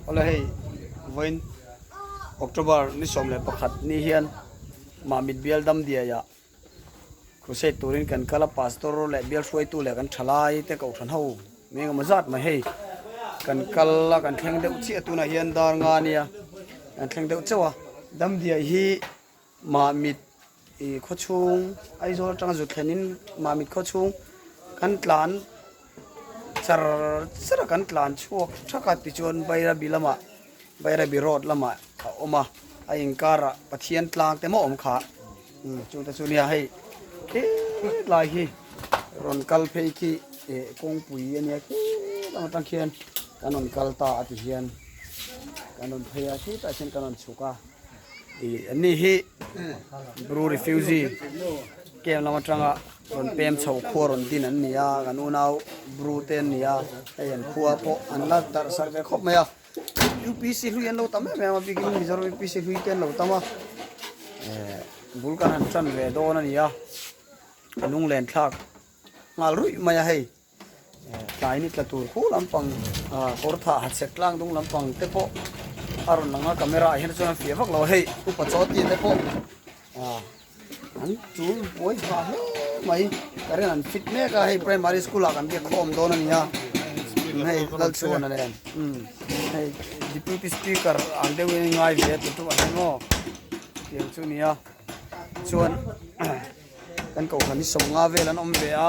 Awle hei vawiin October ni 11 ni hian Mamit bial Damdiaiah Crusade turin kan kal a, Pastor leh bial hruaitu leh kan thalai te kohhran ho mi engemaw zat mai hei kan kal a, kan thleng deuh chiah a tunah hian dar nga nia kan thleng deuh chauh a, Damdiai hi Mamit ih khawchhung Aizawl atanga zu thlenin Mamit khawchhung kan tlan char char a kan tlan chhuak thak a tichuan Bairabi lamah Bairabi road lamah a awm a a inkarah Pathian tlang te maw awm kha umm chungte chu nia hei khilai hi rawn kal phei khi eh kawngpui a nia khi lam atang khian kan rawn kal ta a ti hian kan rawn phei a khitah khian kan rawn chhuk a. Ih an ni hi Bru refugee camp lam atanga rawn pem chho khua rawn din an ni a kan unau Bru te an ni a hei an khua pawh an la darh sarh ve khawp mai a UPC hlui an lo tam em em a bikin Mizoram UPC hlui te an lo tam a eh bul kan han tan ve dawn a ni a a lunglen thlak nghal ruih mai a hei. Tlai ni tla tur khu lampang kawr thah hat sek tlang dung lampang te pawh a rawn lang a camera ah hian chuan a fiah vak lo a hei upa chaw tih te pawh an tul buai hah hle mai current an fit mek a hei primary school ah kan biak khawm dawn a ni a hei Lalchhuana nen hei deputy speaker ang deuhin ngai ve a ti ṭuah hian maw tiang chu a ni a chuan. Kan kohhran hi 50 vel an awm ve a,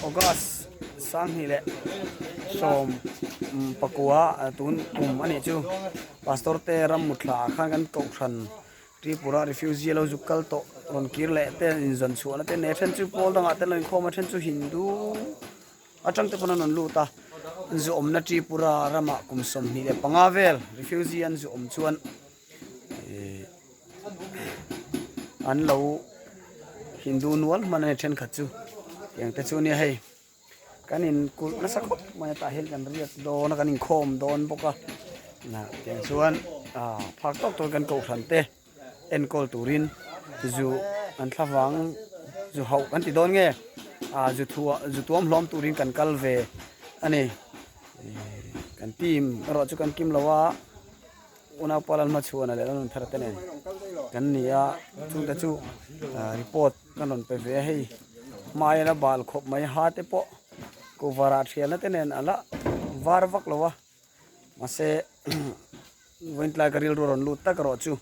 August 20 leh 19 tun kum a nih chu Pastor te ram mutthla ah khan kan kohhran Tripura refugee a lo zuk kal tawh rawn kir leh te inzawn chhuahna te nei a then chu pawl dangah te an lo inkhawm a then chu Hindu atang te pawn an rawn lut a an zu awmna Tripura ramah kum 25 vel refugee an zu awm chuan. Ihh an lo hindu nual hman a ni thenkhat chu tiang te chu nia hei kan in kulh nasa khawp mai a tah hian kan riak dawn a kan inkhawm dawn bawk a tiang chuan ah phak tawk tawk kan kohhran te enkawl turin zu an thlavang zu hauh kan ti dawn nge ah zu thuah zu tuam hlawm turin kan kal ve a ni kan team erawh chu kan kim lo a. Unaupa Lalhmachhuana leh Lalnunthara te nen kan ni a, chungte chu report kan rawn pe ve a hei hmai a la bal khawp mai ha te pawh cover ah thialna te nen a la var vak lo a mahse vawiin tlai ka rilru a rawn lut tak erawh chu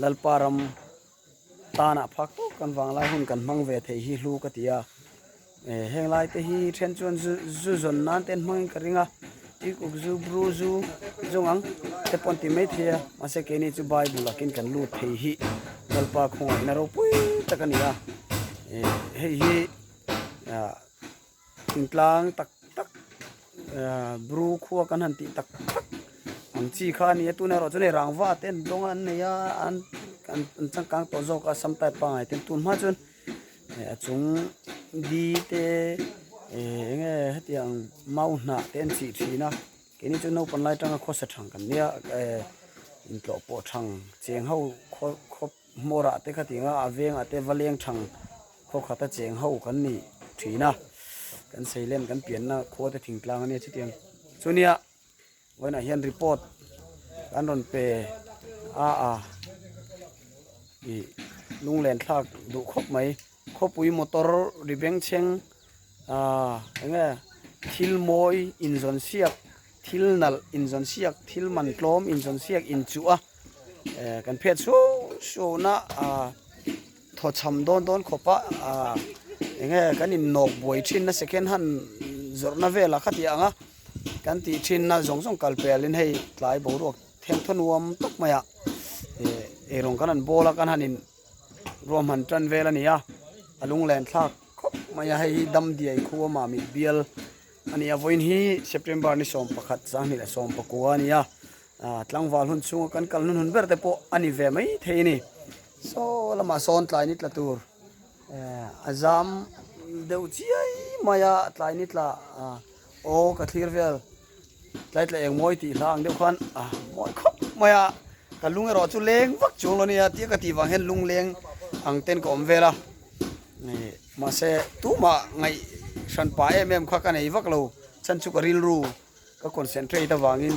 Lalpa ram tanah phak tawk kan vanglai hun kan hmang ve thei hi hlu ka ti a eh heng lai te hi then chuan zu zu zawn nan te an hmangin ka ring a tuikuk zu bru zu zawng ang te pawh an ti mai thei a mahse keini chu bible akin kan lut thei hi Lalpa khawngaihna ropui tak a ni a eh hei hi ah thingtlang tak tak ah bru khua kan han tih tak tak ang chi kha a ni a tunah erawh chuan hei rangva te an dawng a an nei a an an changkang tawh zawk a sam type pangngai te tun hma chuan eh a chung di te eh eng nge hetiang mau hnah te an chih thin a keini chu naupang lai atanga khawsa thang kan nia eh intlawh pawh thang cheng ho khaw khaw hmawrah te khatiang a a vengah te va leng thang khaw khata cheng ho kan ni thin a kan seilen kan pianna khua te thingtlang ania chutiang chu nia vawiinah hian report kan rawn pe a a ih lunglen thlak duh khawp mai khawpui motor ri bengchheng ah eng nge thil mawi inzawn siak thil nalh inzawn siak thil man tlawm inzawn siak inchuh a eh kan phet suau suau na ah thaw chham dawn dawn khawp a ah eng nge kan innawk buai thin na second hand zawrhna velah kha tih ang a kan tih thin na zawng zawng kal pelin hei tlai boruak thengthaw nuam tak mai ah eh eirawng kan han bawl a kan han in ruahman tan vel a ni a a lunglen thlak khawp mai a hei hi Damdiai khua Mamit bial a ni a vawiin hi September ni 11 2019 a ni a ah tlangval hun chhunga kan kal hun hun ber te pawh a ni ve mai thei a ni saw lamah sawn tlai ni tla tur eh a zam deuh chiai mai a tlai ni tla ah aw ka thlir vel tlai tla eng mawi tih hla ang deuh khan a mawi khawp mai a ka lung erawh chu leng vak chuang lo nia tia ka tih vang hian lung leng ang ten ka awm vel a ih mahse tumah ngaih hran pah em em kha ka nei vak lo chhan chu ka rilru. Ka concentrate avangin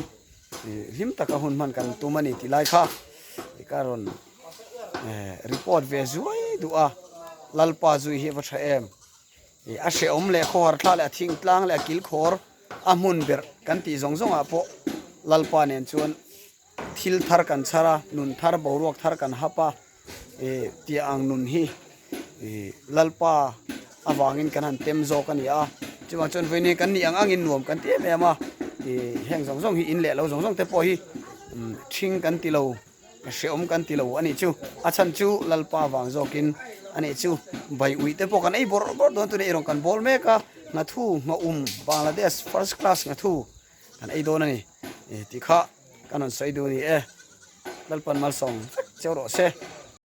hlim taka hun hman kan tum a ni tih lai kha ka rawn report ve zuai duh a, Lalpa zui hi a va tha em. A hrehawm leh khawhar thla leh a thingtlang leh a kilkhawr a hmun berh kan tih zawng zawngah pawh Lalpa nen chuan Thil thar kan chhar a, nun thar boruak thar kan hap a, ih tih ang nun hi ih Lalpa avangin kan han tem zawk a ni a. Chuvang chuan vawiin kan nih ang angin nuam kan ti em em a, ih heng zawng zawng hi in leh lo zawng zawng te pawh hi ṭhing kan ti lo, hrehawm kan ti lo a nih chu. A chhan chu Lalpa avang zawkin a nih chu. Bai uih te pawh kan ei bawrh bawrh dawn tuna erawh kan bawl mek a, Nghathu, Nghaum, Bangladesh first class Nghathu kan ei dawn a ni tih kha kan rawn sawi duh a ni e. Lalpan malsawm vek cheu rawh se.